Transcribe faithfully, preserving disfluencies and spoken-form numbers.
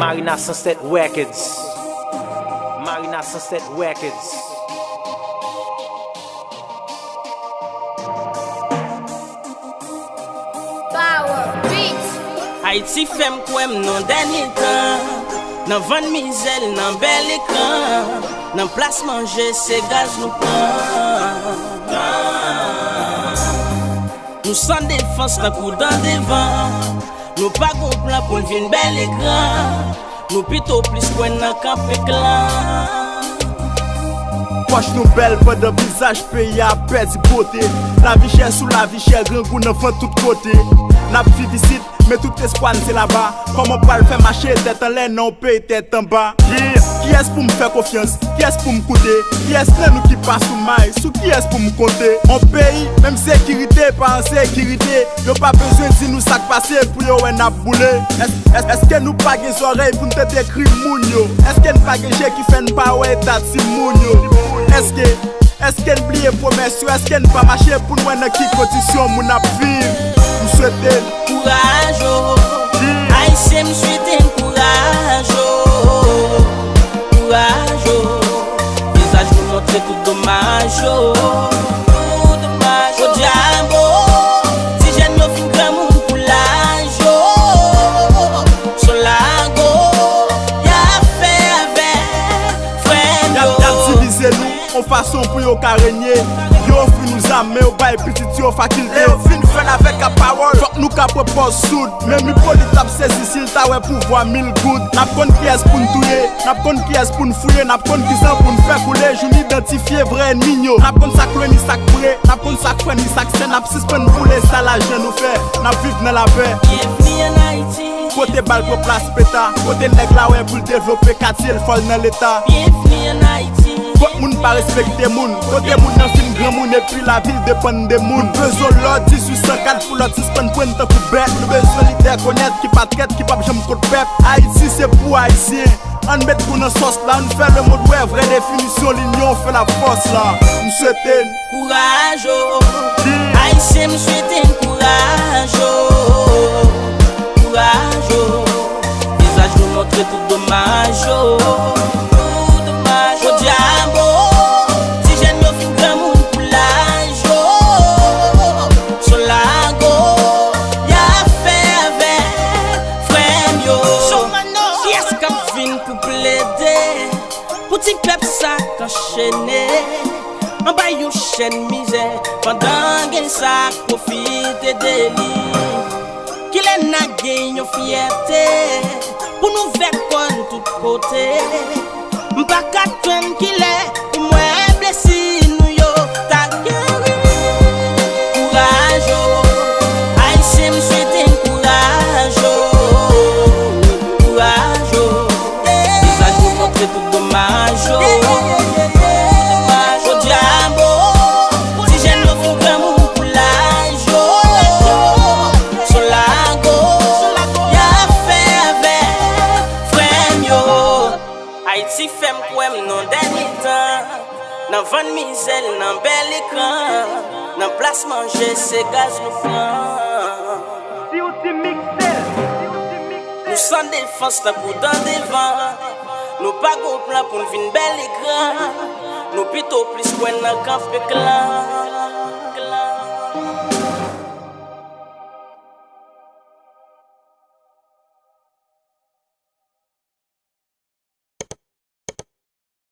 Marina Sunset Records. Marina Sunset Records. Power Beats. Ayiti fè m kwè m nan dènye tan. Nan vann mizè l nan bèl ekran. Nan plas manje se gaz nou pran. Nou san defans tankou dan devan. Nou pa gon plan pou n vin bèl ekran. Nou pito plis kwè nan kanpe klan. Pòch nou bèl pandan vizaj peyi a ap pèdi bote. Lavi chè sou lavi chè, grangou nan vant tout kote. N ap viv isit, men tout espwa n se laba. Kòman w pral fè mache tèt anlè nan yon peyi tèt anba? Kiyès pou m fè konfyans? Kiyès pou m koute? Kiyès nan nou ki pa sou may? Sou kiyès pou m konte? On peyi, menm sekirite pa an sekirite. Yo pa bezwen di nou sa k pase pou yo wè n ap boule. Èske nou pa gen zòrèy pou n tande kri moun yo? Èske n pa gen je ki fè n pa wè eta timoun yo? Èske Èske n bliye pwomès yo? Èske n pa mache pou n wè nan ki kondisyon moun ap viv? M swete n. Kouraj o. Ayisyen m swete n kouraj o. Kouraj o. Vizaj nou montre tout domaj yo. Podyabo. Ti jèn yo fin granmoun pou laj yo. Son lago y ap fè avèk frè m yo. Y ap divize nou. Yon fason pou yo ka renye. Yo ofri nou zam, men yo bay pitit yo fakilte. Lè yo fin fè l avèk ap pawòl, fòk nou ka pran pòz soud. Menm Ipolit ap sezi si l ta wè pouvwa mil goud. N ap konn kiyès pou n touye, n ap konn kiyès pou n fouye, n ap konn kijan pou n fè koule. Jou n idantifye vrè ènmi n yo. N ap konn sa k lwen ni sa k pre, n ap konn sa k frè ni sa k sè. N ap sispann boule sa lajan nou fè. N ap viv nan lapè. Byenvni ann Ayiti. Kote bal pran plas peta, kote nèg la wè pou l devlope katye l fò l nan leta. Byenvni ann Ayiti. Kot moun pa respekte moun, kote moun nan fin granmoun epi lavi l depann de moun. Nou bezwen lò dizuit san kat pou lòt sispann pran n tankou bèt. Nou bezwen lidè konèt ki patriyòt ki p ap janm kont pèp. Ayiti se pou Ayisyen. Ann met kou nan sòs la, ann fè lemonn wè vrè definisyon linyon fè lafòs la. M swete n. Kouraj o, Ayisyen m swete n kouraj o. Kouraj o, vizaj nou montre tout domaj yo. Podyabo, ti jèn yo fin granmoun pou laj yo. Son lago y ap fè avèk frè m yo. Kiyès k ap vin pou plede pou ti pèp sa k anchene anba yon chèn mizè, pandan gen sa k pwofite de li? Kilè n a gen yon fyète pou n ouvè kò n tout kote? M pa ka tann kilè pou m wè blesi nou yo ta geri. Kouraj o, Ayisyen m swete n kouraj o. Kouraj o, vizaj nou montre tout domaj yo. Podyabo, ti jèn yo fin granmoun pou laj yo. Son lago y ap fè avèk frè m yo. Ayiti fè m kwè m nan dènye tan. Nan vann mizè l nan bèl ekran. Nan plas manje se gaz nou pran. Si w ti mikse l. Nou san defans tankou dan devan. Nou pa gon plan pou n vin bèl ekran. Nou pito plis kwè nan kanpe klan.